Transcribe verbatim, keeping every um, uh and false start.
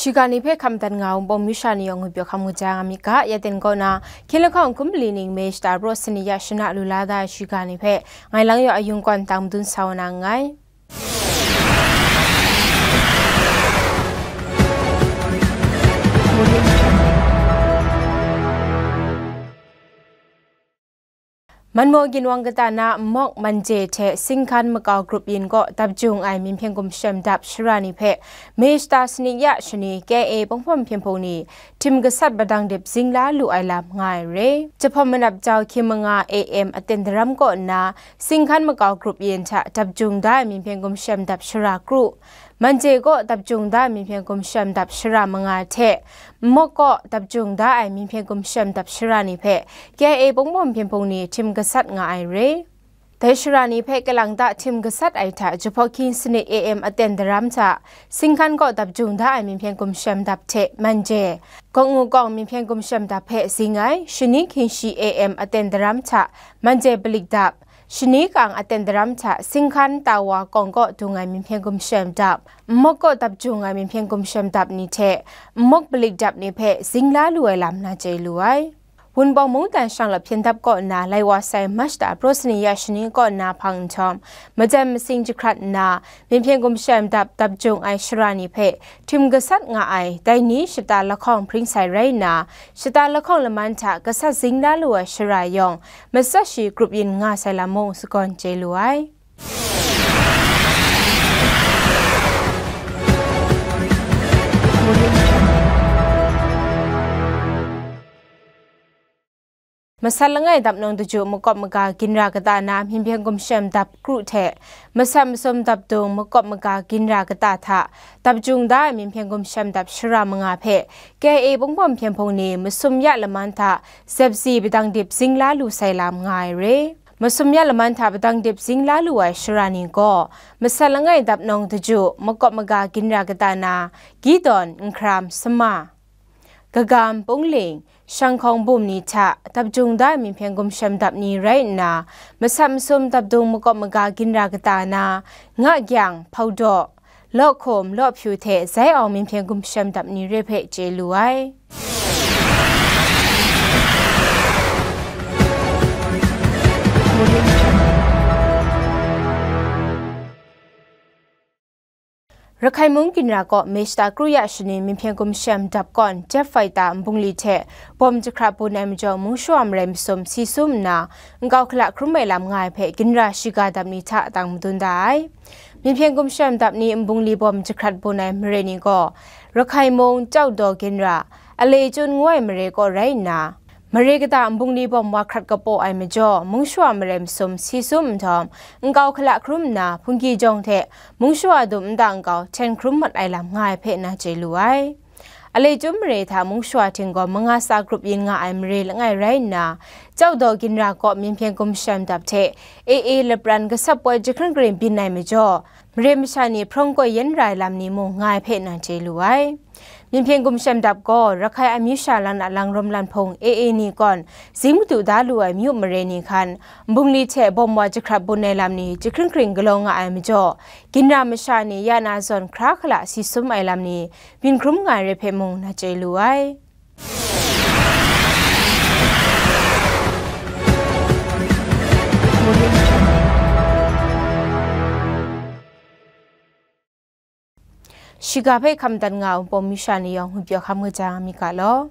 Shiga ni hpe hkam dat nga ai Wunpawng myu sha ni yawng ngwi pyaw hkam ngut jang a myit ga, ya ten kaw na, hkying lahkawng hkum mali ning May shata praw sanit ya shana lu la da ai shiga ni hpe, ngai Lang Yaw Ayung kawn tang madun sa wa na nngai. Manmaw ginwang kata na Nmawk, Manje hte Singhkan makau grup yin kaw dap jung ai Myinhpyen Gumshem dap shara ni hpe May shata sanit ya shani K I A Bungpawm Hpyen Hpung ni htim gasat padang dip zingla lu ai lam nga ai re. Jahpawt manap jau hkying manga A M aten daram kaw nna Singhkan makau grup yin hta dap jung da ai Myinhpyen Gumshem dap shara kru, Manje kaw dap jung da ai Myinhpyen Gumshem dap shara manga hte, Nmawk kaw dap jung da ai Myinhpyen Gumshem dap shara ni hpe K I A Bungpawm Hpyen Hpung ni htim gasat nga ai re. Dai shara ni hpe kalang ta htim gasat ai hta jahpawt hkying sanit A M aten daram hta Singhkan kaw dap jung da ai Myinhpyen Gumshem dap hte Manje, Kawngngu kawng Myinhpyen Gumshem dap hpe zing ai shani hkying shi A M aten daram hta Manje palik dap, shani kang aten daram hta Singhkan Tawa kawng kaw dung ai Myinhpyen Gumshem dap, Nmawk kaw dap jung ai Myinhpyen Gumshem dap ni hte Nmawk palik dap ni hpe zingla lu ai lam na chye lu ai. Wunpawng mungdan shanglawt hpyen dap kaw nna lai wa sai March shata praw sanit ya shani kaw nna hpang nhtawm, majan masing jahkrat nna, Myinhpyen Gumshem dap dap jung ai shara ni hpe htim gasat nga ai dai ni shata lahkawng hpring sai rai nna, shata lahkawng laman hta gasat zingla lu ai shara yawng, matsat shi grup yin nga sai lam mung sagawn chye lu ai. Masat langai dap nawng daju makawp maga ginra kata na Myinhpyen Gumshem dap kru hte, masat masum dap dung makawp maga ginra kata hta dap jung da ai Myinhpyen Gumshem dap shara manga hpe K I A Bungpawm Hpyen Hpung ni masum ya laman hta zepzi padang dip zingla lu sai lam nga ai re. Masum ya laman hta padang dip zingla lu ai shara ni gaw, masat langai dap nawng daju makawp maga ginra kata na, Gidon, Nhkram, Sama, Kagam, Pungling, Shanghkawng bum ni hta dap jung da ai Myinhpyen Gumshem dap ni rai nna, masat masum dap dung makawp maga ginra kata na, Ngakyang, Hpaudaw, Lawhkum, Lawhpyu hte Zai Awng Myinhpyen Gumshem dap ni re hpe chye lu ai. Rakhai mung ginra kaw May shata kru ya shani Myinhpyen Gumshem dap kawn jet fighter nbungli hte bawm jahkrat bun ai majaw, mungshawa marai masum si sum nna, nkau hkala hkrum ai lam nga ai hpe ginra shiga dap ni hta tang madun da ai. Myinhpyen Gumshem dap ni nbungli bawm jahkrat bun ai mare ni gaw, Rakhai mung, Tyaw Daw ginra, Ale Chyun ngu ai mare kaw rai nna, mare kata nbungli bawm wa hkrat kapaw ai majaw, mungshawa marai masum si sum nhtawm, nkau hkala hkrum nna, hpungki jawng hte mungshawa dum nta nkau hten hkrum mat ai lam nga ai hpe na chye lu ai. Ale Chyun mare hta mungshawa htinggaw manga tsa grup yin nga ai mare langai rai nna, Tyaw Daw ginra kaw Myinhpyen Gumshem dap hte A A lapran gasat poi jahkring karing byin ai majaw, mare masha ni hprawng koi yen ra ai lam ni mung nga ai hpe nan chye lu ai. Myinhpyen Gumshem dap gaw Rakhai amyu sha lan a lang rawm lan hpung A A ni kawn zing madu da lu ai myu mare ni hkan, nbungli hte bawm wa jahkrat bun ai lam ni jahkring karing galaw nga ai majaw, ginra masha ni ya na zawn hkra hkala si sum ai lam ni byin hkrum nga ai re hpe mung na chye lu ai. Shiga hpe hkam dat nga ai Wunpawng myu sha ni yawng ngwi pyaw hkam ngut jang, myit ga law.